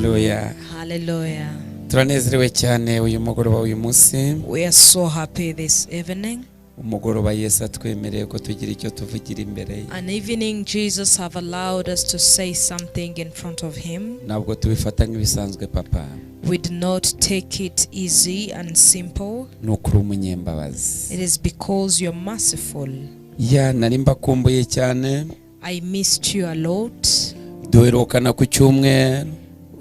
Haleluya. Hallelujah. Turanezerewe cyane uyu mugoroba, uyu munsi. We are so happy this evening. Umugoroba Yesu atwemereye ko tugira icyo tuvugira imbere ye. An evening Jesus have allowed us to say something in front of him. Ntabwo tubifata nk'ibisanzwe, papa. We do not take it easy and simple. Ni ukuri umunyembabazi. It is because you're merciful. Ya, nari mbakumbuye cyane. I missed you a lot. Duherukana ku cyumweru.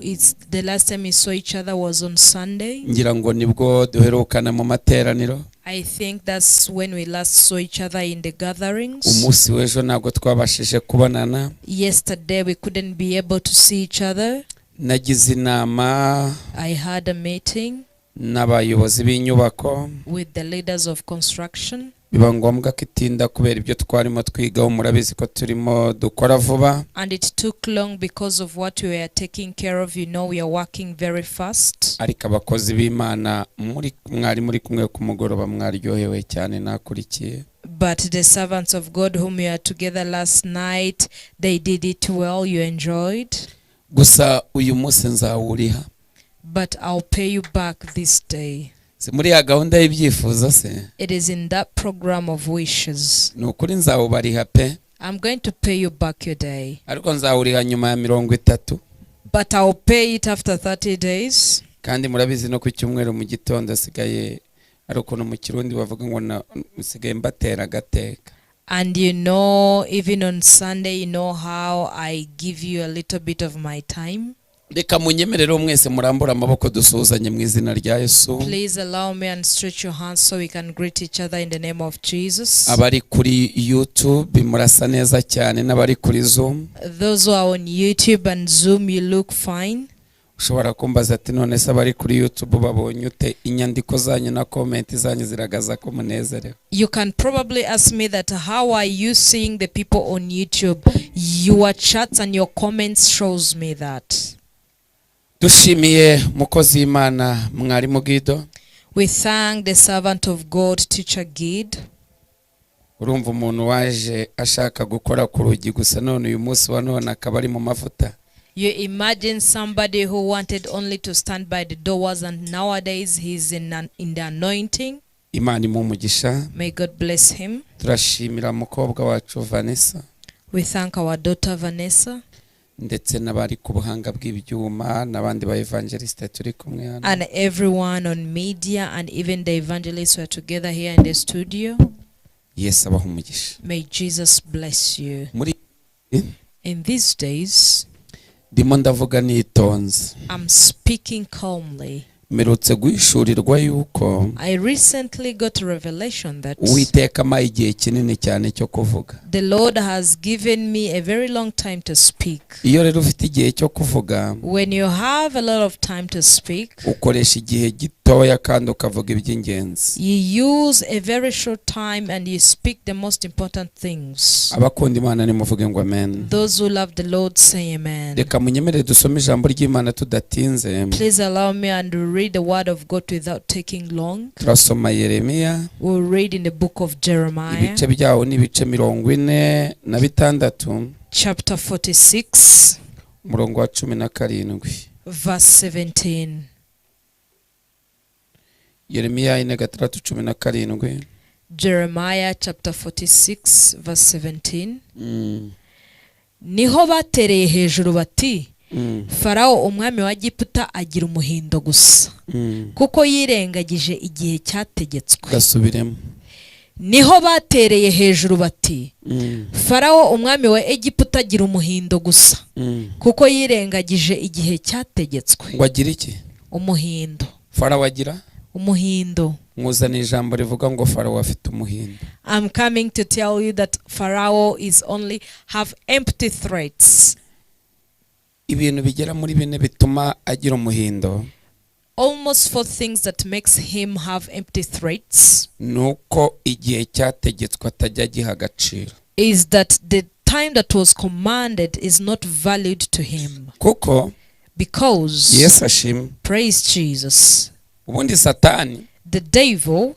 It's the last time we saw each other was on Sunday. Ngira ngo nibwo duherukana mu materaniro. I think that's when we last saw each other in the gatherings. Umunsi w'ejo ntabwo twabashije kubonana. Yesterday we couldn't be able to see each other. Nagize inama I had a meeting n'abayobozi b'inyubako. With the leaders of construction. Biba ngombwa ko itinda kubera ibyo twarimo twigaho. Murabizi ko turimo dukora vuba. And it took long because of what we were taking care of. We are working very fast. Ariko abakozi b'Imana muri mwari muri kumwe ku mugoroba mwaryohewe cyane, nakurikiye. But the servants of God whom we are together last night, they did it well. You enjoyed. Gusa uyu munsi nzawuriha. But I'll pay you back this day. Si muri ya gahunda y'ibyifuzo se? It is in that program of wishes. Ni ukuri nzawubariha pe. I'm going to pay you back your day. Ariko nzawuriha nyuma ya 30. But I'll pay it after 30 days. Kandi murabizi no ku cyumweru mu gitondo asigaye ari ukuntu mu Kirundi bavuga ngo nsigaye mbatera agateka. And even on Sunday, you know how I give you a little bit of my time. Reka munyemerere mwese murambure amaboko dusuhuzanye mu izina rya Yesu. Please allow me and stretch your hands so we can greet each other in the name of Jesus. Abari kuri YouTube murasa neza cyane n'abari kuri Zoom. Those who are on YouTube and Zoom, you look fine. Ushobora kumbaza ati: "None se abari kuri YouTube babonye ute?" Inyandiko zanyu na comment zanyu ziragaza ko munezerewe. You can probably ask me that how are you seeing the people on YouTube? Your chats and your comments shows me that. Dushimiye umukozi w'Imana mwarimu Guido. We thank the servant of God, Teacher Guide. Urumva umuntu waje ashaka gukora ku rugi gusa, none uyu munsi wa none akaba ari mu mavuta. You imagine somebody who wanted only to stand by the doors and nowadays he's in the anointing. Imana imuhe umugisha. May God bless him. Turashimira umukobwa wacu Vanessa. We thank our daughter Vanessa Ndetse n'abari ku buhanga bw'ibyuma n'abandi ba évangéliste turi kumwe hano. And everyone on media and even the evangelists who are together here in the studio. Yesu abaha umugisha. May Jesus bless you. Muri In these days, ndimo ndavuga nitonze. I'm speaking calmly. Mperutse guhishurirwa yuko I recently got a revelation that Uwiteka ampaye igihe kinini cyane cyo kuvuga. The Lord has given me a very long time to speak. Iyo rero ufite igihe cyo kuvuga, When you have a lot of time to speak, ukoresha igihe gitoya kandi ukavuga iby'ingenzi. You use a very short time and you speak the most important things. Abakunda Imana nimuvuge ngo amen. Those who love the Lord, say amen. Reka munyemerere dusome ijambo ry'Imana tudatinze. Please allow me and read the word of God without taking long. Turasoma Yeremiya. We'll read in the book of Jeremiah, Ibice byawo ni ibice 46. Chapter 46, Umurongo wa 17. Verse 17. Yeremiya 46 17. Jeremiah chapter 46, verse 17. Niho batereye hejuru bati: "Farawo umwami wa Egiputa agira umuhindo gusa, kuko yirengagije igihe cyategetswe." Gasubiremo. Niho batereye hejuru bati: "Farawo umwami wa Egiputa agira umuhindo gusa, kuko yirengagije igihe cyategetswe." Ngo agira iki? Umuhindo. Farawo agira Umuhindo. Mwuzaniye ijambo rivuga ngo Farawo afite umuhindo. I'm coming to tell you that Pharaoh is only have empty threats. Ibintu bigera muri bine bituma agira umuhindo. Almost four things that makes him have empty threats Ni uko igihe cyategetswe atajya agiha agaciro. Is that the time that was commanded is not valued to him. Kuko Because Yesu ashimwe. Praise Jesus. Ubundi Satani The devil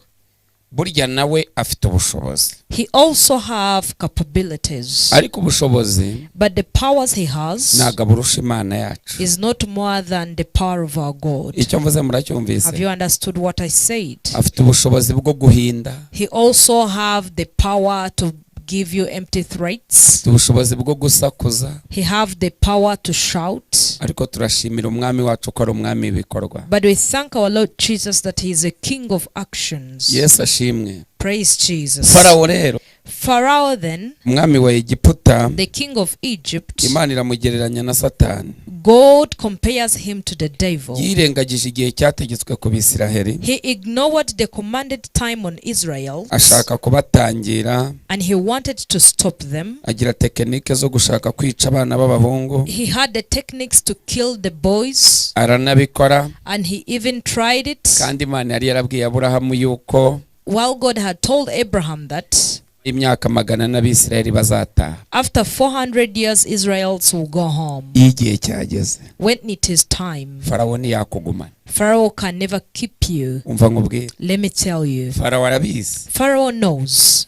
Burya nawe afite ubushobozi. He also have capabilities. Ariko ubushobozi But the powers he has ntabwo aburusha Imana yacu. Is not more than the power of our God. Icyo mvuze muracyumvise? Have you understood what I said? Afite ubushobozi bwo guhinda. He also have the power to give you empty threats. Afite ubushobozi bwo gusakuza. He have the power to shout. Ariko turashimira umwami wacu ko ari umwami w'ibikorwa. But we thank our Lord Jesus that he is a king of actions. Yesu ashimwe. Praise Jesus. Farawo rero, Pharaoh then, umwami wa Egiputa, the king of Egypt, Imana iramugereranya na Satani. God compares him to the devil. Yirengagije igihe cyategetswe ku Bisiraheli. He ignored the commanded time on Israel Ashaka kubatangira. And he wanted to stop them. Agira technique zo gushaka kwica abana b'abahungu. He had the techniques to kill the boys Aranabikora. And he even tried it. Kandi Imana yari yarabwiye Aburahamu yuko While God had told Abraham that imyaka 400 abisirayeli bazataha. After 400 years Israelites will go home. Iyo igihe cyageze, When it is time, Farawo ntiyakugumana. Pharaoh can never keep you. Umva nkubwire. Let me tell you. Farawo arabizi. Pharaoh knows.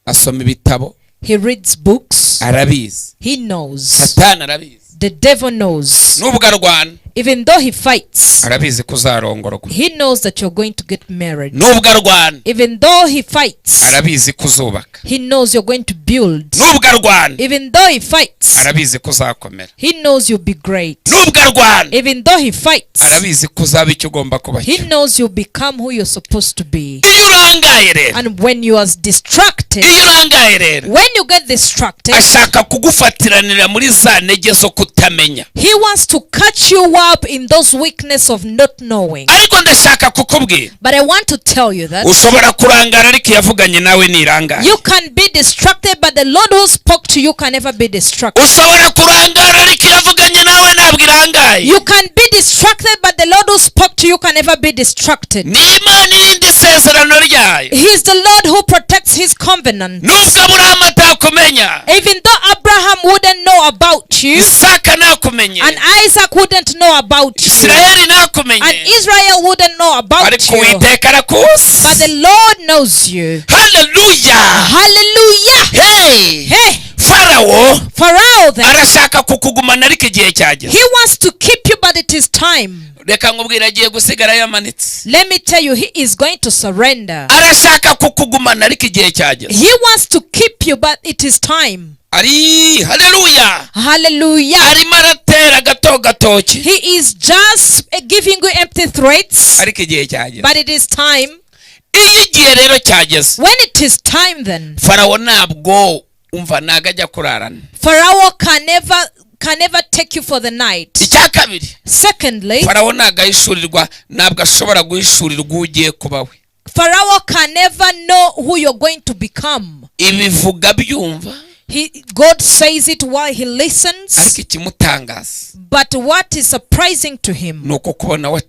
Asoma ibitabo. He reads books. Arabizi. He knows. Satani arabizi. The devil knows. Nubwo arwana, Even though he fights, arabizi ko uzarongorwa. He knows that you're going to get married. Nubwo arwana, Even though he fights, arabizi ko uzubaka. He knows you're going to build. Nubwo arwana, Even though he fights, arabizi ko uzakomera. He knows you'll be great. Nubwo arwana, Even though he fights, arabizi ko uzaba icyo ugomba kuba he cyo. Knows you'll become who you're supposed to be. Iyo urangaye rero, And when you are distracted, iyo urangaye rero, when you get distracted, ashaka kugufatiranira muri za ntege zo kutamenya. He wants to catch you up in those weakness of not knowing. Ariko ndashaka kukubwira, But I want to tell you that ushobora kurangara ariko iyavuganye nawe ntirangaye. You can be distracted, but the Lord who spoke to you can never be distracted. Ushobora kurangara ariko iyavuganye nawe ntabwo irangaye. You can be distracted, but the Lord who spoke to you can never be distracted. Ni Imana irinda isezerano ryayo. He is the Lord who protects his covenant. Nubwo Aburahamu atakumenya, Even though Abraham wouldn't know about you, Isaka ntakumenye, and Isaac wouldn't know about you, Isirayeli ntakumenye, and Israel wouldn't know about ariko you, Uwiteka arakuzi. But the Lord knows you. Haleluya. Hallelujah. Hey. Hey, Farawo Pharaoh then, arashaka kukugumana ariko igihe cyageze. He wants to keep you, but it is time. Reka nkubwire, agiye gusigara yamanitse. Let me tell you, he is going to surrender. Arashaka kukugumana ariko igihe cyageze. He wants to keep you, but it is time. Ari haleluya. Hallelujah. Arimo aratera gato gatoki, He is just giving you empty threats, ariko igihe cyageze. But it is time. Iyo igihe rero cyageze, When it is time, then Farawo ntabwo umva ntabwo ajya kurarana. Pharaoh can never take you for the night. Icya kabiri, Secondly, Farawo ntabwo ahishurirwa, ntabwo ashobora guhishurirwa uwo ugiye kuba we. Pharaoh can never know who you're going to become. Ibivuga byumva. God says it while he listens. Ariko ikimutangaza But what is surprising to him ni uko kubona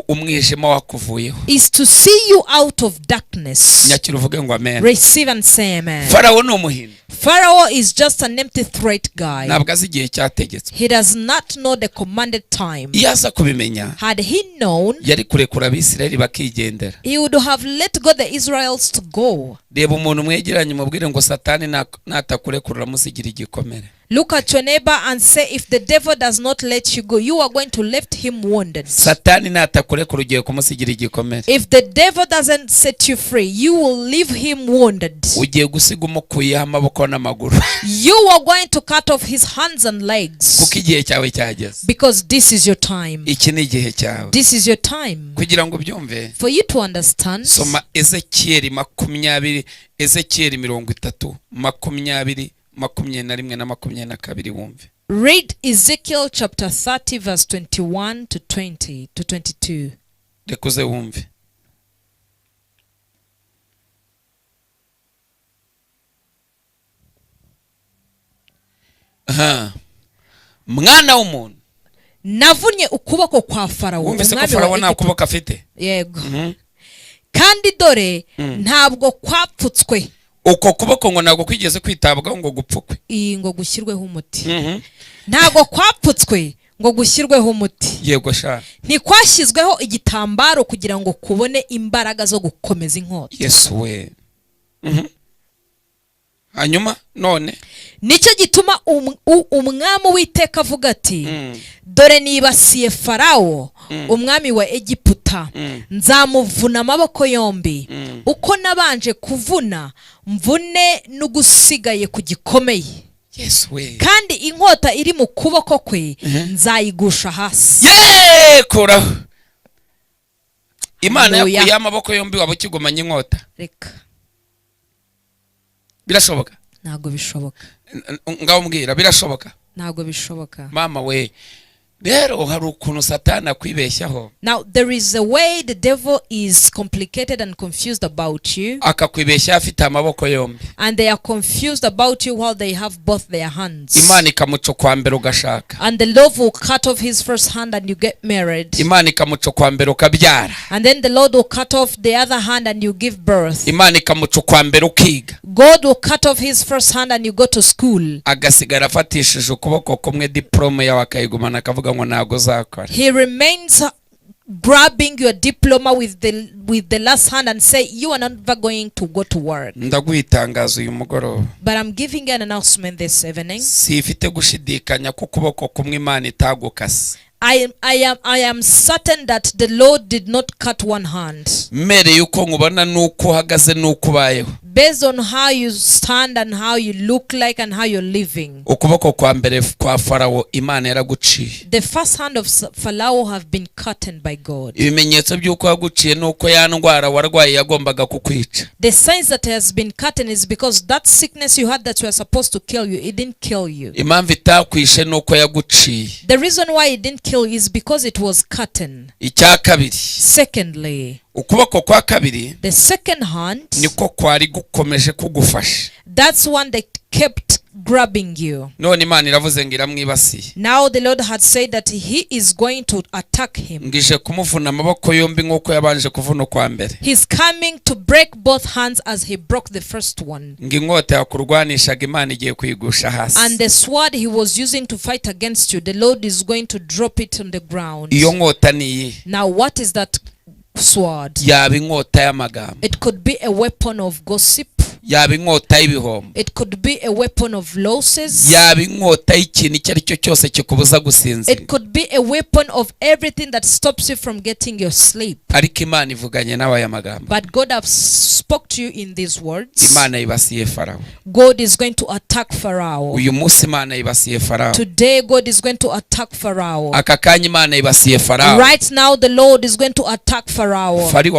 umwijima wakuvuyeho. Is to see you out of darkness. Nyakira uvuge ngo amen. Receive and say amen. Farawo ni umuhindu. Pharaoh is just an empty threat guy. Ntabwo azi igihe cyategetswe. He does not know the commanded time. Iyo aza kubimenya, Had he known, yari kurekura Abisirayeli bakigendera. He would have let go the Israelites to go. Reba umuntu mwegeranye umubwire ngo Satani natakurekura uramusigira igikomere. Look at your neighbor and say, if the devil does not let you go, you are going to left him wounded. Satani natakurekura ugiye kumusigira igikomere. If the devil doesn't set you free, you will leave him wounded. Ugiye gusiga umukuyeho amaboko n'amaguru. You are going to cut off his hands and legs. Kuko igihe cyawe cyageze. Because this is your time. Iki ni igihe cyawe. This is your time. Kugira ngo ubyumve, For you to understand, soma Ezekiyeli 20, Ezekiyeli 30, 20, 21 na 22 wumve. Read Ezekiel chapter 30, verse 21 to 20 to 22. Reka uze wumve. Aha. Mwana w'umuntu, Navunnye ukuboko kwa Farawo wumvise ko umwami wa Farawo nta Egiputa. kuboko afite? Yego. Mhm. Kandi dore ntabwo kwapfutswe. Uko kuboko ngo ntabwo kwigeze kwitabwaho ngo gupfukwe. Iyi ngo gushyirweho umuti. Ntabwo kwapfutswe ngo gushyirweho umuti. Yego sha. Ntikwashyizweho igitambaro kugira ngo kubone imbaraga zo gukomeza inkota. Yesu we. Hanyuma none Nicyo gituma umwami Uwiteka avuga ati: "Dore nibasiye Farawo umwami wa Egiputa, nzamuvuna amaboko yombi uko nabanje kuvuna, mvune n'ugusigaye ku gikomeye, Yesu we. kandi inkota iri mu kuboko kwe nzayigusha hasi." Ye, kuraho Imana Haleluya. yakuyeho amaboko yombi, waba ukigumanye inkota? Reka. Birashoboka? Ntabwo bishoboka. Ngaho mbwira, birashoboka? Ntabwo bishoboka. Mama we, rero hari ukuntu Satani akwibeshyaho. Now there is a way the devil is complicated and confused about you, Akakwibeshyaho afite amaboko yombi. and they are confused about you while they have both their hands. Imana ikamuca ukwa mbere ugashaka. And the Lord will cut off his first hand and you get married. Imana ikamuca ukwa mbere ukabyara. And then the Lord will cut off the other hand and you give birth. Imana ikamuca ukwa mbere ukiga. God will cut off his first hand and you go to school. Agasigara afatishije ukuboko kumwe, diporome yawe akayigumana, akavuga ngo ntabwo uzakora. He remains grabbing your diploma with the last hand and say you are never going to go to work. Ndaguha itangazo uyu mugoroba. But I'm giving you an announcement this evening. Sifite gushidikanya ko ukuboko kumwe Imana itagukase. I am certain that the Lord did not cut one hand. Mmereye uko nkubona n'uko uhagaze n'uko ubayeho, Based on how you stand and how you look like and how you're living. Ukuboko kwa mbere kwa Farawo Imana yaraguciye. The first hand of Pharaoh have been cut by God. Ibimenyetso by'uko yaguciye ni uko ya ndwara warwaye yagombaga kukwica, The signs that has been cut is because that sickness you had that was supposed to kill you, it didn't kill you. Impamvu itakwishe ni uko yaguciye. The reason why it didn't kill you is because it was cut. Icya kabiri, Secondly, ukuboko kwa kabiri the second hand, niko kwari gukomeje kugufasha. That's one that kept grabbing you. None Imana iravuze ngo iramwibasiye. Now the Lord had said that he is going to attack him. Ngo ije kumuvuna amaboko yombi nk'uko yabanje kuvuna ukwa mbere. He's coming to break both hands as he broke the first one. Ngo inkota yakurwanishaga Imana igiye kuyigusha hasi. And the sword he was using to fight against you, the Lord is going to drop it on the ground. Iyo nkota ni iyihe? Now, what is that sword? Yaba inkota y'amagambo, It could be a weapon of gossip. Yaba inkota y'ibihombo, It could be a weapon of losses. Yaba inkota y'ikintu icyo ari cyo cyose kikubuza gusinzira. It could be a weapon of everything that stops you from getting your sleep. Ariko Imana ivuganye nawe aya magambo. But God has spoke to you in these words. Imana yibasiye Farawo. God is going to attack Pharaoh. Uyu munsi Imana yibasiye Farawo. Today, God is going to attack Pharaoh. Aka kanya Imana yibasiye Farawo. Right now, the Lord is going to attack Pharaoh.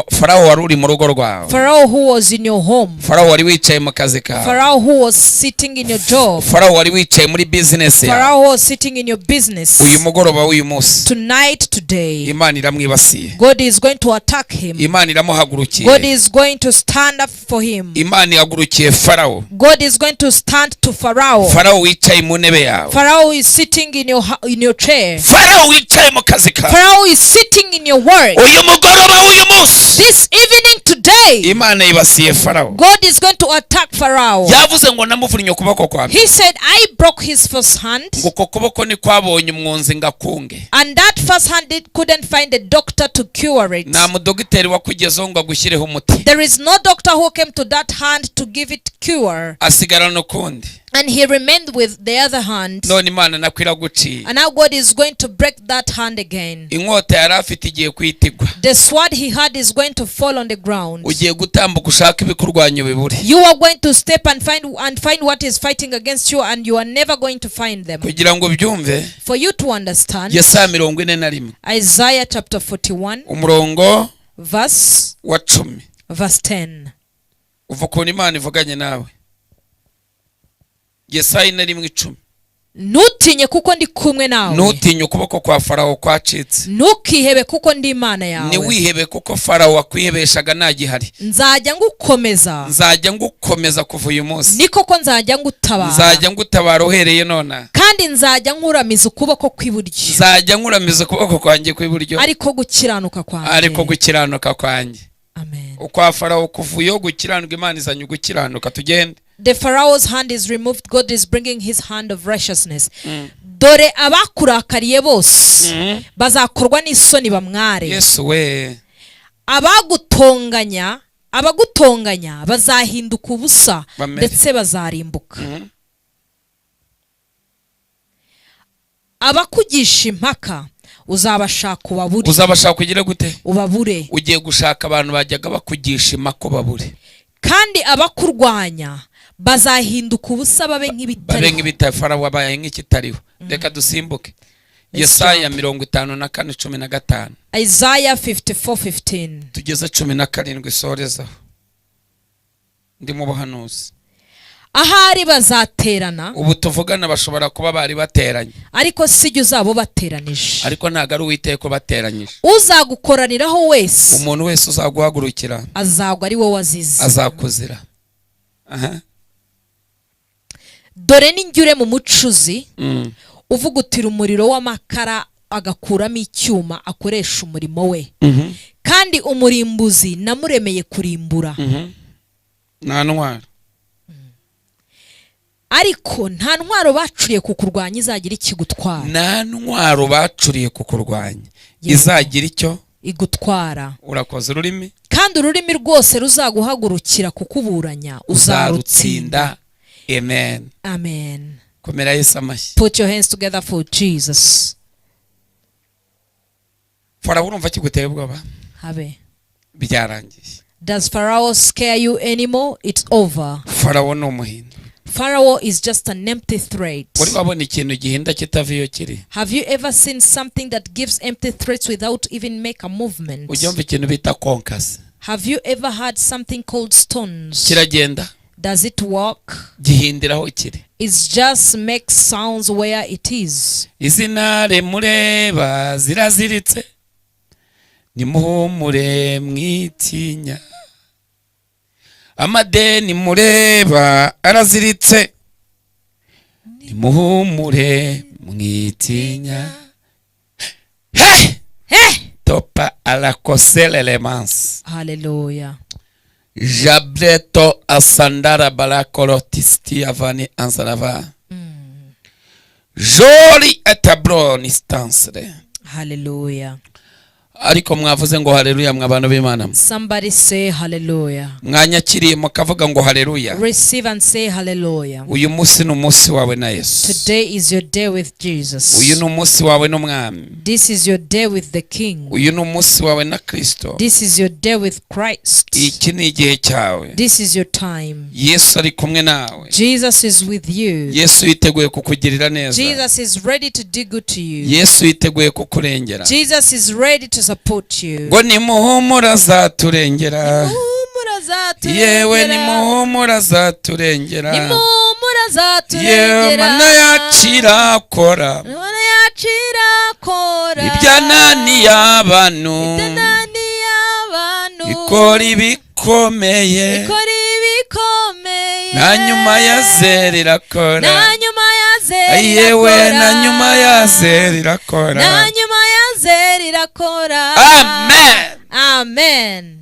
Farawo wari uri mu rugo rwawe, Pharaoh who was in your home. Farawo wari wicaye mu kazi kawe, Pharaoh who was sitting in your job. Farawo wari wicaye muri bizinesi yawe, Pharaoh who was sitting in your business. Uyu mugoroba w'uyu munsi, Tonight, today, Imana iramwibasiye. God is going to attack him. Imana iramuhagurukiye. God is going to stand up for him. Imana ihagurukiye Farawo. God is going to stand to Pharaoh. Farawo wicaye mu ntebe yawe, Pharaoh is sitting in your chair. Farawo wicaye mu kazi kawe, Pharaoh is sitting in your work. Uyu mugoroba w'uyu munsi, This evening, today, Imana yibasiye Farawo. God is going to attack Pharaoh. Yavuze ngo namuvunnye ukuboko kwa mbere. He said, "I broke his first hand," Ngo uko kuboko ntikwabonye umwunzi ngo akunge. and that first hand it couldn't find a doctor to cure it. Nta mudogiteri wakugezeho ngo agushyireho umuti. There is no doctor who came to that hand to give it cure. Asigarana ukundi. And he remained with the other hand. None Imana nako iraguciye. And now God is going to break that hand again. Inkota yari afite igiye kwitigwa. The sword he had is going to fall on the ground. Ugiye gutambuka ushaka ibikurwanya ubibure. You are going to step and find what is fighting against you, and you are never going to find them. Kugira ngo ubyumve, For you to understand, Yesaya 41, Isaiah chapter 41, umurongo verse wa 10. verse 10. Uva ukuntu Imana ivuganye nawe. Yesaya 41:10. Ntutinye kuko ndi kumwe nawe. Ntutinye ukuboko kwa Farawo kwacitse. Ntukihebe kuko ndi Imana yawe. Ntiwihebe kuko Farawo wakwihebeshaga ntagihari. Nzajya ngukomeza. Nzajya ngukomeza kuva uyu munsi. Ni koko nzajya ngutabara. Nzajya ngutabara uhereye nonaha. Kandi nzajya nkuramiza ukuboko kw'iburyo, Nzajya nkuramiza ukuboko kwanjye kw'iburyo, ariko gukiranuka ariko kwanjye. gukiranuka kwanjye. Amen. Ukwa Farawo kuvuyeho, gukiranuka, Imana izanye ugukiranuka, tugende. The Pharaoh's hand is removed. God is bringing his hand of righteousness. Dore abakurakariye bose bazakorwa n'isoni bamware. Yesu we! Abagutonganya bazahinduka ubusa Bamere. ndetse bazarimbuka. Abakugisha impaka uzabashaka ubabure. Uzabashaka kugira gute? Ubabure. Ugiye gushaka abantu bajyaga bakugisha impaka babure. Kandi abakurwanya bazahinduka ubusa, babe Babe nk'ibitariho. nk'ibitari. Farawo abaye nk'ikitariho. Reka dusimbuke. Yesaya 54:15. Isaiah 54:15. Tugeze 17, isorezaho, ndi mu buhanuzi. Ahari bazaterana. Ubu tuvugana bashobora kuba bari bateranye. Ariko si jye uzaba ubateranije. Ariko ntabwo ari Uwiteka ubateranyije. Uzagukoraniraho wese, Umuntu wese uzaguhagurukira, azagwa ari wowe wazize. azakuzira. Aha. Dore n'injyure mu mucuzi uvugutira umuriro w'amakara agakuramo icyuma akoresha umurimo we, kandi umurimbuzi namuremeye kurimbura. Nta ntwaro. Ariko nta ntwaro bacuriye kukurwanya izagira ikigutwara. Nta ntwaro bacuriye kukurwanya Yego. izagira icyo igutwara. Urakoze. Ururimi. Kandi ururimi rwose ruzaguhagurukira kukuburanya uzarutsinda. Uzarutsinda. Amen. Amen. Komera Yesu amashyi. Put your hands together for Jesus. Farawo urumva kiguteye ubwoba? Habe. Byarangiye. Does Pharaoh scare you anymore? It's over. Farawo ni umuhindo. Pharaoh is just an empty threat. Wari wabona ikintu gihinda kitava iyo kiri? Have you ever seen something that gives empty threats without even make a movement? Ujya wumva ikintu bita konkasi? Have you ever had something called stones? Kiragenda? Does it work? Gihindira aho kiri. It just makes sounds where it is. Izi ntare mureba ziraziritse, nimuhumure, mwitinya. Amadeni mureba araziritse, nimuhumure, mwitinya. He! Hey! Topa alakoselelemansi. Hallelujah. Jableto asandara barakorotisti avani ansarava jori etabronistansre. Hallelujah. Ariko mwavuze ngo haleluya, mwa bantu b'Imana. Somebody say hallelujah. Mwanyakiriye mukavuga ngo haleluya. Receive and say hallelujah. Uyu munsi ni umunsi wawe na Yesu. Today is your day with Jesus. Uyu ni umunsi wawe n'Umwami. This is your day with the King. Uyu ni umunsi wawe na Kristo. This is your day with Christ. Iki ni igihe cyawe. This is your time. Yesu ari kumwe nawe. Jesus is with you. Yesu yiteguye kukugirira neza. Jesus is ready to do good to you. Yesu yiteguye kukurengera. Jesus is ready to support you. Ngo nimuhumura azaturengera. Nimuhumura azaturengera. Yewe, nimuhumura azaturengera. Nimuhumura Yewe, azaturengera. Mana yacu irakora. Mana yacu irakora. Ibyananiye abantu, Ibyananiye abantu, ikora ibikomeye. Ikora ibikomeye. Na nyuma ya zero irakora. Na nyuma ya zero Yewe, irakora. na nyuma ya zero irakora. Na nyuma ya zero irakora. Amen. Amen.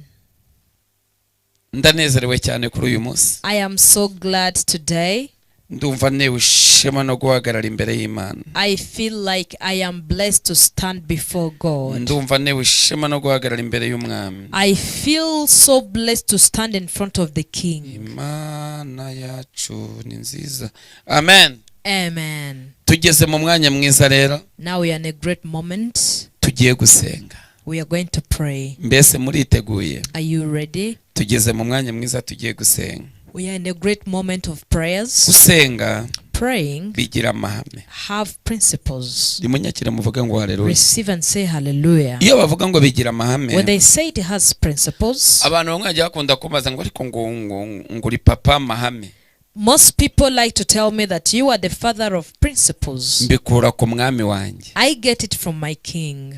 Ndanezerewe cyane kuri uyu munsi. I am so glad today. Ndumva ntewe ishema no guhagarara imbere y'Imana. I feel like I am blessed to stand before God. Ndumva ntewe ishema no guhagarara imbere y'Umwami. I feel so blessed to stand in front of the King. Imana yacu ni nziza. Amen. Amen. Tugeze mu mwanya mwiza rero. Now we are in a great moment. Tugiye gusenga. We are going to pray. Mbese muriteguye? Are you ready? Tugeze mu mwanya mwiza, tugiye gusenga. We are in a great moment of prayers. Gusenga Praying bigira amahame. have principles. Rimunyakire muvuge ngo haleluya. Receive and say hallelujah. Iyo bavuga ngo bigira amahame, When they say it has principles, abantu bamwe bajya bakunda kumbaza ngo ariko ngo uri papa amahame. Most people like to tell me that you are the father of principles. Mbikura ku Mwami wanjye. I get it from my King.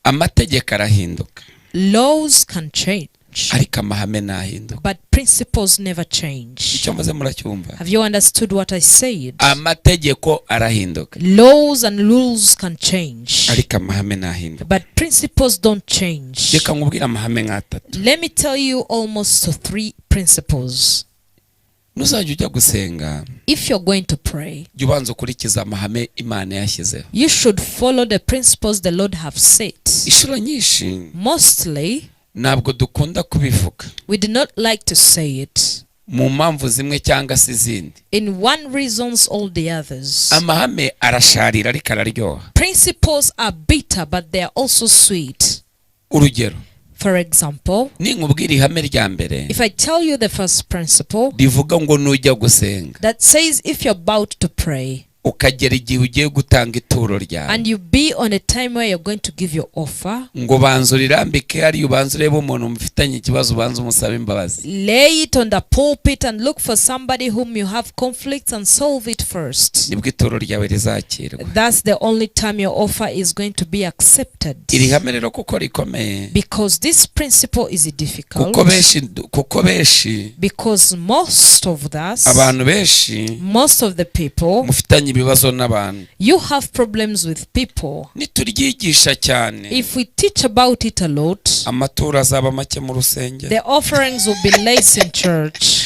Amategeko arahinduka. Laws can change. Ariko amahame ntahinduka. But principles never change. Icyo mvuze muracyumva? Have you understood what I said? Amategeko arahinduka, Laws and rules can change, ariko amahame ntahinduka. But principles don't change. Reka nkubwire amahame nk'atatu. Let me tell you almost three principles. Nuzajya ujya gusenga, If you're going to pray, jya ubanza ukurikiza amahame Imana yashyizeho. You should follow the principles the Lord have set. Inshuro nyinshi Mostly, ntabwo dukunda kubivuga we do not like to say it mu mpamvu zimwe cyangwa se izindi. In one reasons or the others. Amahame arasharira ariko araryoha. Principles are bitter, but they are also sweet. Urugero, For example, ninkubwira ihame rya mbere if I tell you the first principle rivuga ngo nujya gusenga, that says if you're about to pray ukagera igihe ugiye gutanga ituro ryawe, and you be on a time where you're going to give your offer, ngo banza urirambike hariya, ubanza urebe umuntu mufitanye ikibazo, ubanza umusabe imbabazi. Lay it on the pulpit and look for somebody whom you have conflicts and solve it first. Nibwo ituro ryawe rizakirwa. That's the only time your offer is going to be accepted. Iri hame rero kuko rikomeye, Because this principle is difficult. Kuko benshi, Because most of us, abantu benshi most of the people, mufitanye ibibazo n'abantu, you have problems with people. Nituryigisha cyane, If we teach about it a lot, amaturo azaba make mu rusengero. The offerings will be less in church.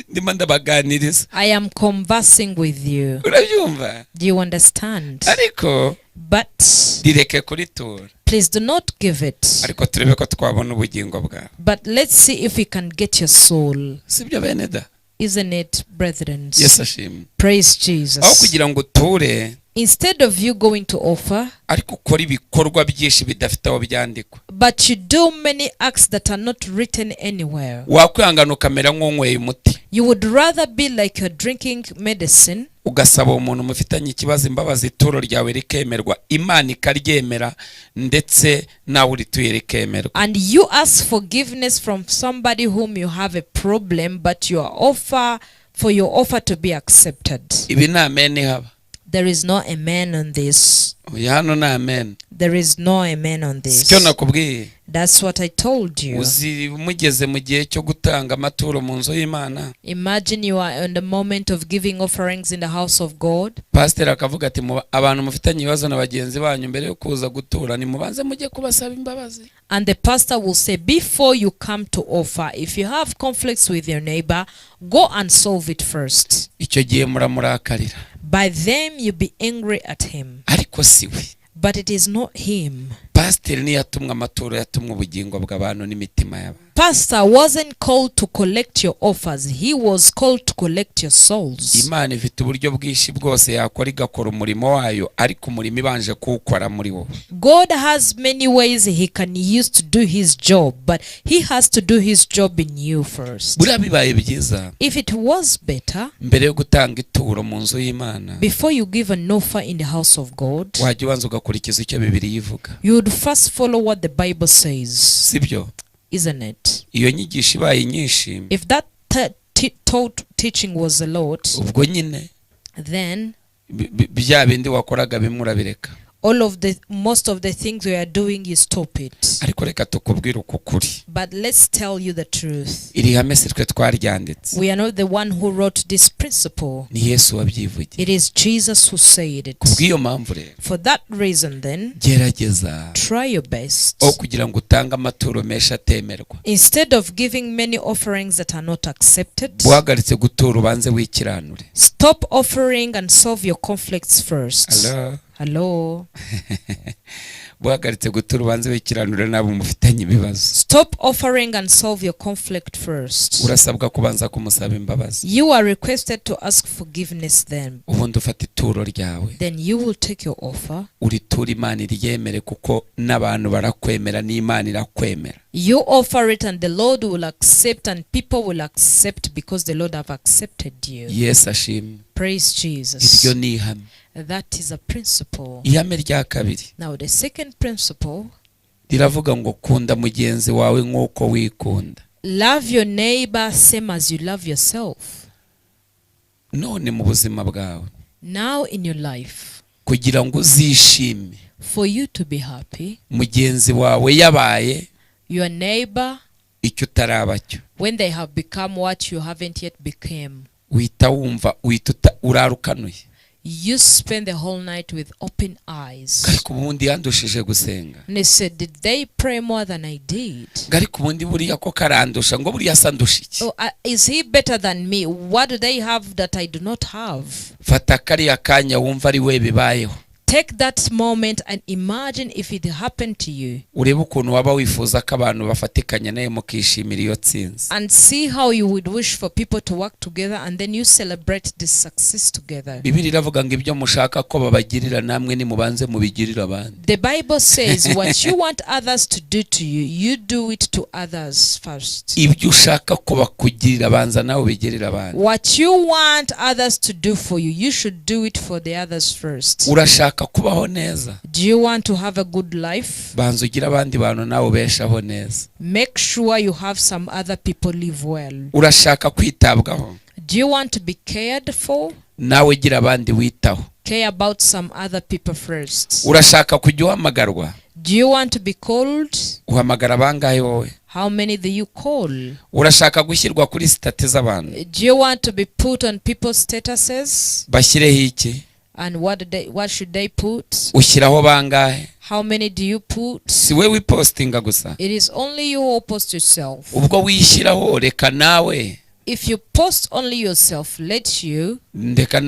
Ndimo ndabaganiriza. I am conversing with you. Urabyumva? Do you understand? Ariko But rireke kuritura, please do not give it. Ariko turebe ko twabona ubugingo bwawe. But let's see if we can get your soul. Sibyo bene da? Isn't it, brethren? Yesu ashimwe. Praise Aho Jesus. kugira ngo uture, Instead of you going to offer, ariko ukora ibikorwa byinshi bidafite aho byandikwa, but you do many acts that are not written anywhere. Wakwihangana ukamera nk'unyweye umuti, You would rather be like you're drinking medicine ugasaba uwo muntu mufitanye ikibazo imbabazi, ituro ryawe rikemerwa, Imana ikaryemera, ndetse nawe urituye rikemerwa. And you ask forgiveness from somebody whom you have a problem, but your offer for your offer to be accepted. Ibi ni amen haba. There is no amen on this. Oya, hano ni amen. There is no amen on this. Sicyo nakubwiye? That's what I told you. Uzi mugeze mu gihe cyo gutanga amaturo mu nzu y'Imana, Imagine you are in the moment of giving offerings in the house of God. Pasiteri akavuga ati: "Abantu mufitanye ibibazo na bagenzi banyu, mbere yo kuza gutura nimubanze mujye kubasaba imbabazi." And the pastor will say, before you come to offer, if you have conflicts with your neighbor, go and solve it first. Icyo gihe muramurakarira. By them, you be angry at him. Ariko si we. But it is not him. Pasiteri ntiyatumwe amaturo, yatumwe ubugingo bw'abantu n'imitima y'abantu. Pastor wasn't called to collect your offers, he was called to collect your souls. Imana ifite uburyo bwinshi bwose yakora igakora umurimo wayo, ariko umurimo ibanje kuwukora muri wowe. God has many ways he can use to do his job, but he has to do his job in you first. Buriya bibaye byiza, If it was better, mbere yo gutanga ituro mu nzu y'Imana, before you give an offer in the house of God, wajya ubanza ugakurikiza icyo Bibiliya ivuga. You would first follow what the Bible says, Sibyo? Isn't it? Iyo nyigisho ibaye nyinshi, If that taught teaching was a lot, ubwo nyine then bya bindi wakoraga bimwe urabireka. All of the most of the things we are doing, you stop it. Ariko reka tukubwire uku kuri. But let's tell you the truth. Iri hame si twe twaryanditse. We are not the one who wrote this principle. Ni Yesu wabyivugiye. It is Jesus who said it. Kubw'iyo mpamvu rero, For that reason, then, gerageza try your best. aho kugira ngo utange amaturo menshi atemerwa, Instead of giving many offerings that are not accepted, uhagaritse gutura ubanze wikiranure. Stop offering and solve your conflicts first. Hello? Hello? Uhagaritse gutura ubanze wikiranure n'abo mufitanye ibibazo. Stop offering and solve your conflict first. Urasabwa kubanza kumusaba imbabazi. You are requested to ask forgiveness then. Ubundi ufata ituro ryawe, Then you will take your offer. Uritura Imana iryemere, kuko n'abantu barakwemera n'Imana irakwemera. You offer it and the Lord will accept and people will accept because the Lord have accepted you. Yesu ashimwe. Praise Jesus. Iryo ni ihame. That is a principle. Ihame rya kabiri Now the second principle, riravuga ngo kunda mugenzi wawe nk'uko wikunda. Love your neighbor same as you love yourself. None mu buzima bwawe, Now in your life, kugira ngo uzishime, for you to be happy, mugenzi wawe yabaye Your neighbor icyo utaraba cyo, when they have become what you haven't yet became, uhita wumva uhita urara ukanuye. You spend the whole night with open eyes. Ariko ubundi yandushije gusenga. And they said, "Did they pray more than I did?" Ngo ariko ubundi buriya ko karandusha, ngo buriya asa ndusha iki? Oh, is he better than me? What do they have that I do not have? Fata kariya kanya wumva ari we bibayeho. Take that moment and imagine if it happened to you, Urebe ukuntu waba wifuza ko abantu bafatikanya nawe mukishimira iyo tsinzi. And see how you would wish for people to work together and then you celebrate this success together. Bibiliya iravuga ngo ibyo mushaka ko babagirira namwe nimubanze mubigirire abandi. The Bible says what you want others to do to you, you do it to others first. Ibyo ushaka ko bakugirira banza nawe ubigirire abandi. What you want others to do for you, you should do it for the others first. Urashaka kubaho neza? Do you want to have a good life? Banza ugire abandi bantu nawe ubeshaho neza. Make sure you have some other people live well. Urashaka kwitabwaho? Do you want to be cared for? Nawe gira abandi witaho. Care about some other people first. Urashaka kujya uhamagarwa? Do you want to be called? Uhamagara bangahe wowe? How many do you call? Urashaka gushyirwa kuri status z'abantu? Do you want to be put on people's statuses? Bashyireho iki? And what should they put? Ushyiraho bangahe? How many do you put? Si we wipostinga gusa? It is only you who post yourself. Ubwo wishyiraho reka nawe. If you post only yourself, let you. Ndeka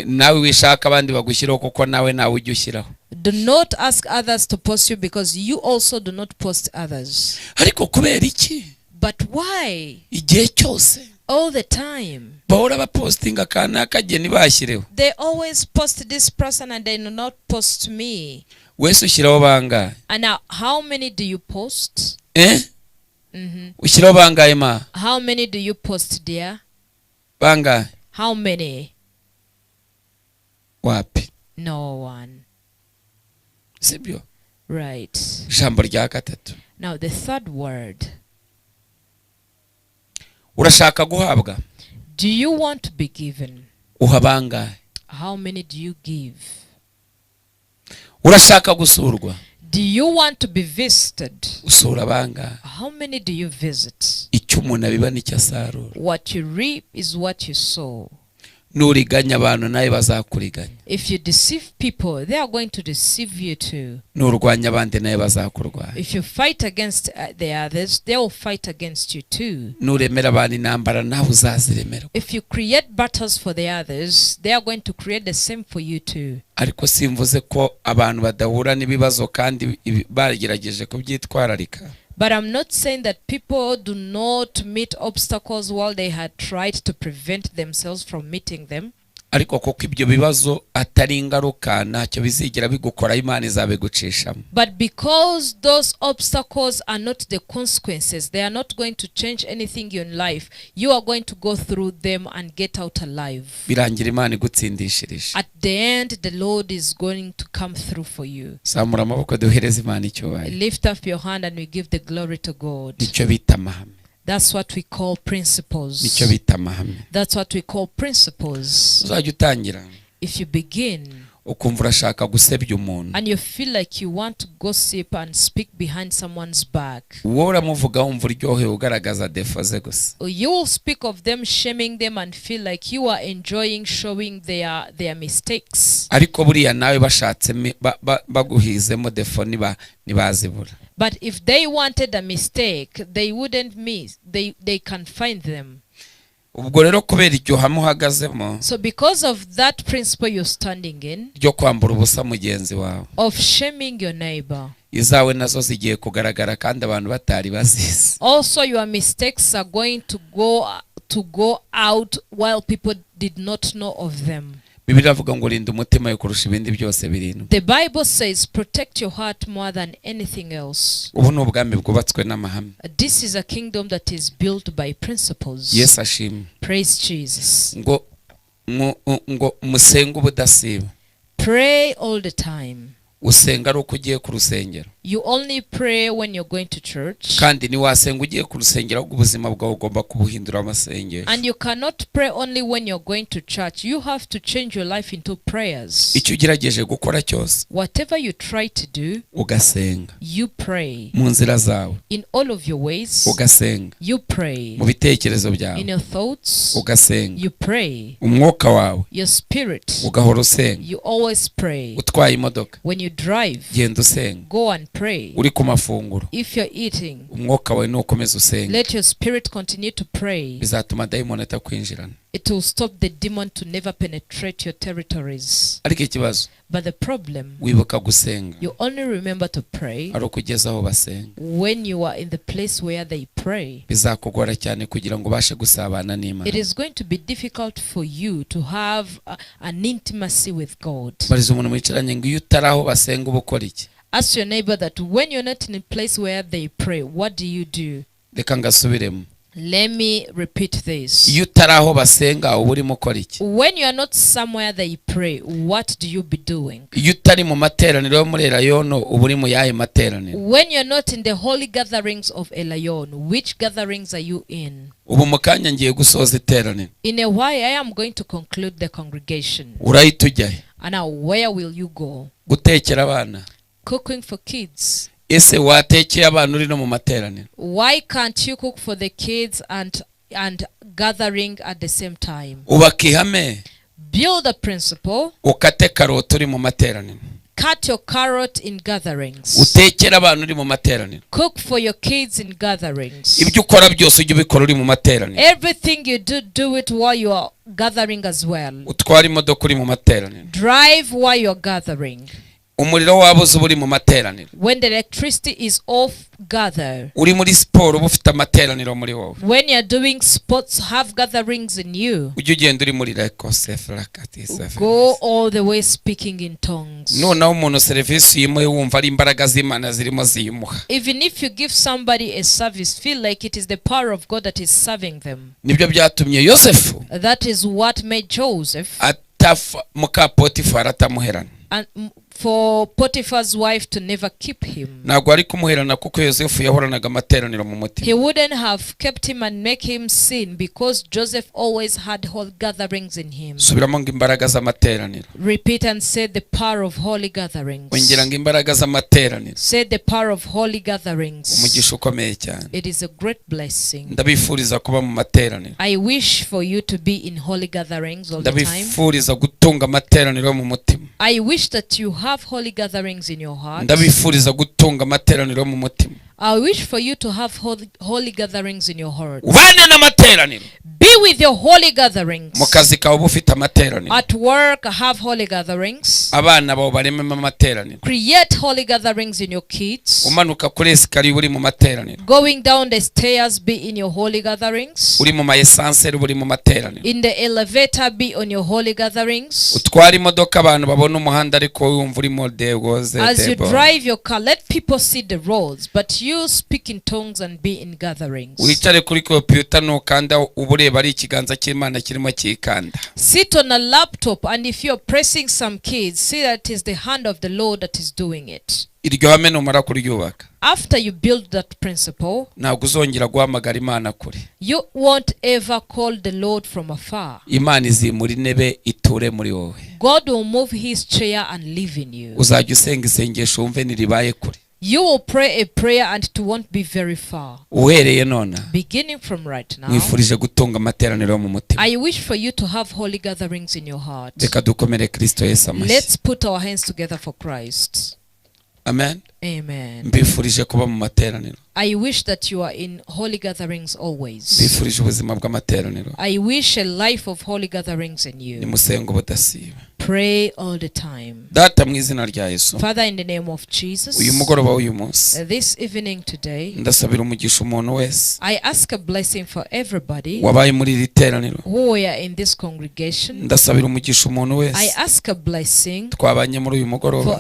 nawe wishaka abandi bagushyiraho kuko nawe nawe ujya ushyiraho. Do not ask others to post you because you also do not post others. Ariko kubera iki? But why? Igihe cyose All the time. Bahora bapostinga kanaka jye ntibashyireho. They always post this person and they do not post me. Wese ushyiraho bangahe? And now, how many do you post? Eh, ushyiraho bangahe ma? How many do you post, dear? Bangahe? How many? Wapi. No one. Sibyo? Right. Ijambo rya gatatu. Now, the third word. Urashaka guhabwa? Do you want to be given? Uha bangahe? How many do you give? Urashaka gusurwa? Do you want to be visited? Usura bangahe? How many do you visit? Icyo umuntu abiba nicyo asarura. What you reap is what you sow. Nuriganya abantu nawe bazakuriganya. If you deceive people, they are going to deceive you too. Nurwanya abandi nawe bazakurwanya. If you fight against the others, they will fight against you too. Nuremera abantu intambara nawe uzaziremerwa. If you create battles for the others, they are going to create the same for you too. Ariko simvuze ko abantu badahura n'ibibazo kandi bagerageje kubyitwararika. But I'm not saying that people do not meet obstacles while they had tried to prevent themselves from meeting them. Ariko kuko ibyo bibazo atari ingaruka ntacyo bizigera bigukoraho Imana izabigucishamo. But because those obstacles are not the consequences, they are not going to change anything in life. You are going to go through them and get out alive. Birangira Imana igutsindishirije. At the end, the Lord is going to come through for you. Zamura amaboko duhereze Imana icyubahiro. Lift up your hand and we give the glory to God. Nicyo bita amahame. That's what we call principles. Nicyo bita amahame. That's what we call principles. Uzajya utangira If you begin ukumva urashaka gusebya umuntu, and you feel like you want to gossip and speak behind someone's back, wowe uramuvuga wumva uryohewe ugaragaza défauts ze gusa. Or you will speak of them, shaming them, and feel like you are enjoying showing their mistakes. Ariko buriya nawe bashatse baguhizemo défaut ntibazibura. But if they wanted a mistake, they wouldn't miss. They can find them. Ubwo rero kubera iryo hame uhagazemo So because of that principle you're standing in ryo kwambura ubusa mugenzi wawe, of shaming your neighbor, izawe nazo zigiye kugaragara kandi abantu batari bazizi. Also your mistakes are going to go out while people did not know of them. Bibiliya iravuga ngo rinda umutima wawe kurusha ibindi byose birindwa. The Bible says protect your heart more than anything else. Ubu ni ubwami bwubatswe n'amahame. This is a kingdom that is built by principles. Yesu ashimwe. Praise Jesus. Ngo ngo musenge ubudasiba. Pray all the time. Usenga ari uko ugiye ku rusengero. You only pray when you're going to church. Kandi ntiwasenga ugiye ku rusengero, ahubwo ubuzima bwawe ugomba kubuhindura amasengesho. And you cannot pray only when you're going to church. You have to change your life into prayers. Icyo ugerageje gukora cyose, Whatever you try to do, ugasenga. You pray. Mu nzira zawe, In all of your ways, ugasenga. You pray. Mu bitekerezo byawe, In your thoughts, ugasenga. You pray. Umwuka wawe, Your spirit, ugahora usenga. You always pray. Utwaye imodoka, When you drive, genda usenga. Go and pray. Uri ku mafunguro, If you're eating, umwuka wawe nukomeza usenga. Let your spirit continue to pray. Bizatuma dayimoni atakwinjirana. It will stop the demon to never penetrate your territories. Ariko ikibazo, But the problem, wibuka gusenga you only remember to pray ari uko ugeze aho basenga. When you are in the place where they pray. Bizakugora cyane kugira ngo ubashe gusabana n'Imana. It is going to be difficult for you to have an intimacy with God. Bariza umuntu mwicaranye ngo iyo utari aho basenga uba ukora iki? Ask your neighbor that when you're not in a place where they pray, what do you do? Reka ngasubiremo. Let me repeat this. Iyo utari aho basenga uba urimo ukora iki? When you are not somewhere they pray, what do you be doing? Iyo utari mu materaniro yo muri Elayono uba uri mu yahe materaniro? When you're not in the holy gatherings of Elayon, which gatherings are you in? Ubu mu kanya ngiye gusoza iteraniro. In a while, I am going to conclude the congregation. Urahita ujyahe? And now, where will you go? Gutekera abana. Cooking for kids. Ese watekeye abana uri no mu materaniro? Why can't you cook for the kids and gathering at the same time? Ubaka ihame. Build a principle. Ukate karoti uri mu materaniro. Cut your carrot in gatherings. Utekere abana uri mu materaniro. Cook for your kids in gatherings. Ibyo ukora byose ujye ubikora uri mu materaniro. Everything you do, do it while you are gathering as well. Utware imodoka uri mu materaniro. Drive while you're gathering. Umuriro wabuze uba uri mu materaniro. When the electricity is off, gather. Uri muri siporo uba ufite amateraniro muri wowe. When you're doing sports, have gatherings in you. Ujye ugenda uri muri Go all the way speaking in tongues. Noneho umuntu serivisi uyimuhe wumva ari imbaraga z'Imana zirimo ziyimuha. Even if you give somebody a service, feel like it is the power of God that is serving them. Nibyo byatumye Yosefu That is what made Joseph atafa muka Potifari atamuherana. And for Potiphar's wife to never keep him. Ntabwo ari kumuherana kuko Yosefu yahoranaga amateraniro mu mutima. He wouldn't have kept him and make him sin because Joseph always had whole gatherings in him. Subiramo ngo imbaraga z'amateraniro. Repeat and say, the power of holy gatherings. Ongera ngo imbaraga z'amateraniro. Say, the power of holy gatherings. Umugisha ukomeye cyane. It is a great blessing. Ndabifuriza kuba mu materaniro. I wish for you to be in holy gatherings all the time. Ndabifuriza gutunga amateraniro mu mutima. I wish that you have holy gatherings in your heart. Ndabifuriza gutunga amateraniro mu mutima. I wish for you to have holy gatherings in your heart. Ubane n'amateraniro. Be with your holy gatherings. Mu kazi kawe uba ufite amateraniro. At work, have holy gatherings. Abana bawe barememo amateraniro. Create holy gatherings in your kids. Umanuka kuri escalier uba uri mu materaniro. Going down the stairs, be in your holy gatherings. Uri mu ma ascenseur uba uri mu materaniro. In the elevator, be on your holy gatherings. Utwara imodoka abantu babona umuhanda ariko wowe wumva urimo degoze. As you drive your car, let people see the roads, but you speak in tongues and be in gatherings. Wicare kuri kompiyuta nukanda uba ureba ari ikiganza cy'Imana kirimo kikanda. Sit on a laptop, and if you're pressing some keys, see that it is the hand of the Lord that is doing it. Iryo hame numara kuryubaka, After you build that principle, ntabwo uzongera guhamagara Imana kure. You won't ever call the Lord from afar. Imana izimura intebe iture muri wowe. God will move his chair and live in you. Uzajya usenga isengesho wumve ntiribaye kure. You will pray a prayer and it won't be very far. Uhereye nona, Beginning from right now, mwifurije gutunga amateraniro yo mu mutima. I wish for you to have holy gatherings in your heart. Reka dukomere Kristo Yesu amashyi. Let's put our hands together for Christ. Amen. Amen. Mbifurije kuba mu materaniro. I wish that you are in holy gatherings always. Mbifurije ubuzima bw'amateraniro. I wish a life of holy gatherings in you. Nimusenga ubudasiba. Pray all the time. Data mu izina rya Yesu, Father, in the name of Jesus, uyu mugoroba w'uyu munsi, this evening today, ndasabira umugisha umuntu wese I ask a blessing for everybody wabaye muri iri teraniro. Who were in this congregation. Ndasabira umugisha umuntu I wese ask a blessing twabanye muri uyu mugoroba,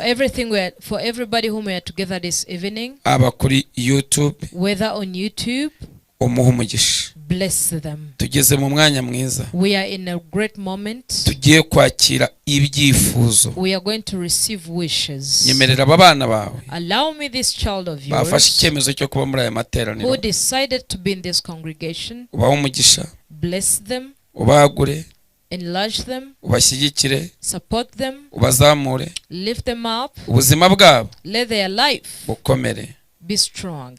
for everybody whom we are together this evening, aba kuri YouTube, whether on YouTube, umuha umugisha. Bless them. Tugeze mu mwanya mwiza. We are in a great moment. Tugiye kwakira ibyifuzo. We are going to receive wishes. Nyemerera aba bana bawe Allow me this child of bafashe yours icyemezo cyo kuba muri aya materaniro, who decided to be in this congregation. ubahe umugisha, Bless them, ubagure, enlarge them, ubashyigikire, support them, ubazamure, lift them up. Ubuzima bwabo Let their life bukomere. Be strong.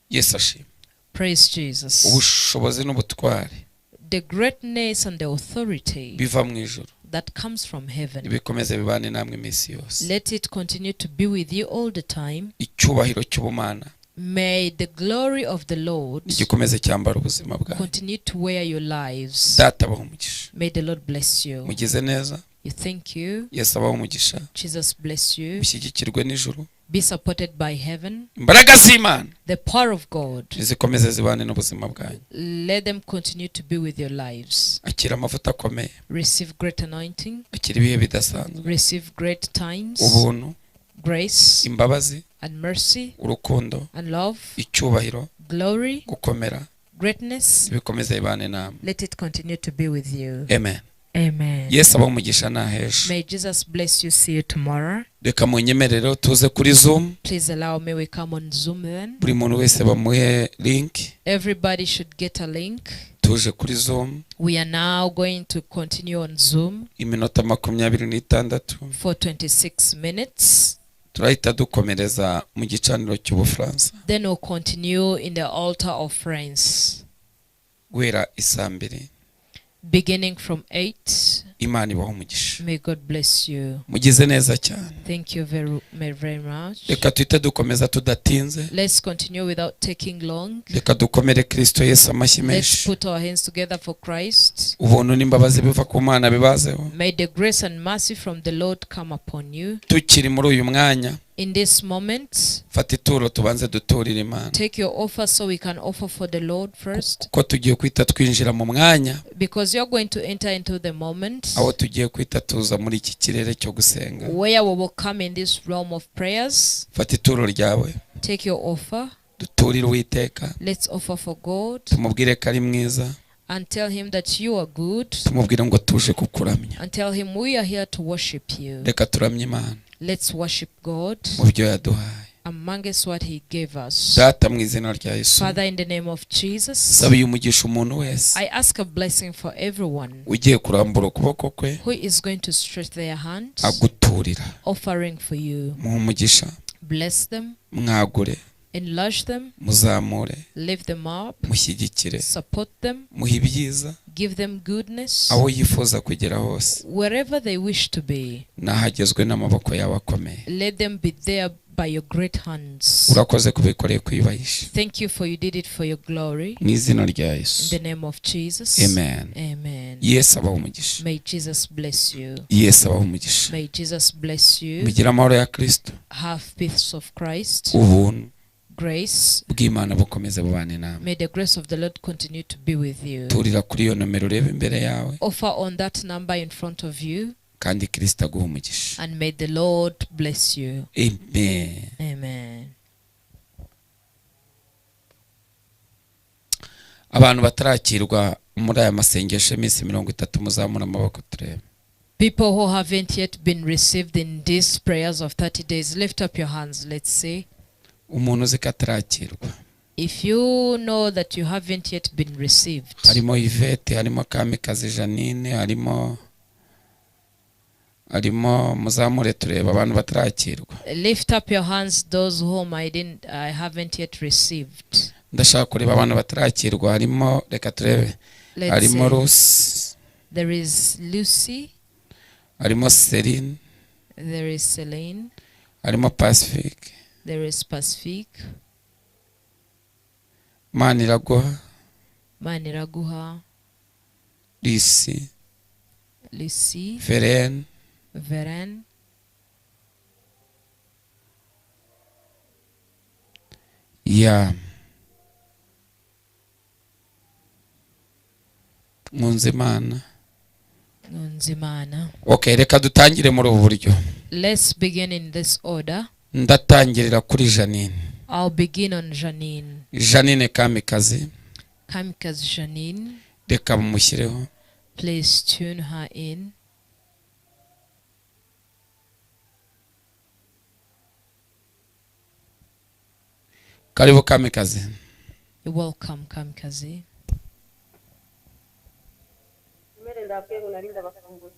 Yesu ashimwe. Praise Jesus. Ubushobozi n'ubutwari The greatness and the authority biva mu ijuru that comes from heaven, bikomeze bibane namwe iminsi yose. let it continue to be with you all the time. Icyubahiro cy'ubumana May the glory of the Lord gikomeze cyambara ubuzima bwawe. Continue to wear your lives. Data abahe umugisha. May the Lord bless you. Mugize neza. You thank you. Yesu abahe umugisha. Jesus bless you. Mushyigikirwe n'ijuru. Be supported by heaven. Imbaraga z'Imana The power of God, zikomeze zibane n'ubuzima bwanyu. Let them continue to be with your lives. Akira amavuta akomeye. Receive great anointing. Akira ibihe bidasanzwe. Receive great times. Ubuntu, Grace imbabazi, and mercy urukundo, and love, icyubahiro, glory, gukomera greatness. bikomeze bibane namwe. Let it continue to be with you. Amen. Amen. Yesu abahe umugisha n'ahejo. May Jesus bless you. See you tomorrow. Reka munyemerere tuze kuri Zoom. Please allow me. We come on Zoom then. Buri muntu wese bamuhe link. Everybody should get a link. Tuje kuri Zoom. We are now going to continue on Zoom Iminota 26. For 26 minutes. Turahita dukomereza mu gicaniro cy'Ubufaransa Then we'll continue in the altar of France, guhera isaa 2. Beginning from 8. Imana ibahe umugisha. May God bless you. Mugize neza cyane. Thank you very, very, very much. Reka tuhite dukomeza tudatinze. Let's continue without taking long. Reka dukomere Kristo Yesu amashyi Let's menshi. Put our hands together for Christ. Ubuntu n'imbabazi biva ku Mana bibazeho. May the grace and mercy from the Lord come upon you. Tukiri muri uyu mwanya, In this moment, fata ituro tubanze duturire Imana, take your offer so we can offer for the Lord first. Kuko tugiye kwita twinjira mu mwanya Because you're going to enter into the moment aho tugiye kwita tuza muri iki kirere cyo gusenga. Where we will come in this realm of prayers. Fata ituro ryawe. Take your offer. Duturire Uwiteka. Let's offer for God Tumubwire ko ari mwiza. And tell Him that you are good Tumubwire ngo tuje kukuramya. And tell Him we are here to worship you. Reka turamye Imana Let's worship God mu byo yaduhaye. Amongst what He gave us. Data, mu izina rya Yesu, Father, in the name of Jesus, sabiye umugisha umuntu wese I ask a blessing for everyone ugiye kurambura ukuboko kwe who is going to stretch their hand, aguturira. Offering for you. Muhe umugisha. Bless them, Mwagure, enlarge them, muzamure, lift them up, mushyigikire, support them, muhe ibyiza give them goodness aho yifuza kugera hose. Wherever they wish to be. Nahagezwe n'amaboko yawe akomeye. Let them be there by your great hands. Urakoze kubikoreye kwiyubahisha. Thank you for you did it for your glory. Mu izina rya In Yesu. the name of Jesus. Amen. Amen. Yesu abahe umugisha. May Jesus bless you. Yesu abahe umugisha. May Jesus bless you. Mugire amahoro ya Kristo. Have peace of Christ. Ubuntu Grace. bw'Imana bukomeze bubane namwe. May the grace of the Lord continue to be with you. Turira kuri iyo nomero ureba imbere yawe. Offer on that number in front of you. Kandi Kristo aguhe umugisha. And may the Lord bless you. Amen. Amen. Abantu batarakirwa muri aya masengesho y'iminsi 30, muzamura amaboko turebe. People who haven't yet been received in these prayers of 30 days, lift up your hands. Let's see. Umuntu uzi ko atarakirwa. If you know that you haven't yet been received, Harimo Yvette, harimo Kamikazi Janine, harimo muzamure tureba abantu batarakirwa. Lift up your hands, those whom I haven't yet received. Ndashaka kureba abantu batarakirwa. Harimo, reka turebe. Let's Harimo see. Rusi, There is Lucy, harimo Celine, there is Celine, harimo Pacifique, there is Pacifique, Maniraguha, Maniraguha, Lucy, Lucy, Veren, Veren, ya Nkunzimana. Nkunzimana. Okay, reka dutangire muri ubu buryo. Let's begin in this order. Ndatangirira kuri Janine. I'll begin on Janine. Janine Kamikazi. Kamikaze Janine, Reka mumushyireho. Please tune her in. Karibu, Kamikazi. You're welcome, Kamikaze. Mbere ndabwiye ngo nari ndabakumbuye.